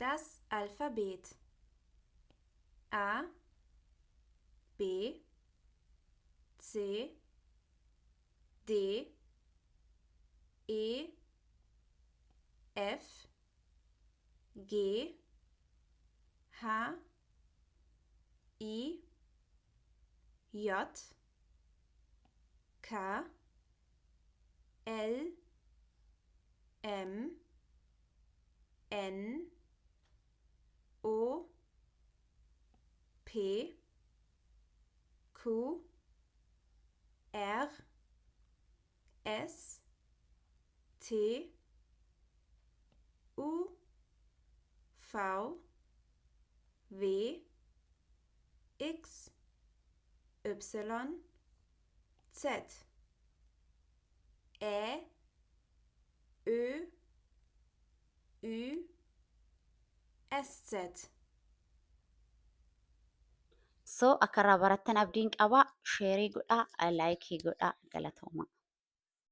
Das Alphabet. A, B, C, D, E, F, G, H, I, J, K, L, M, N, O, P, Q, R, S, T, U, V, W, X, Y, Z. Ä, Ö, Ü, Sz. So akka irraa barattan abdiin qaba. Sheerii godhaa, laayikii godhaa, galatooma.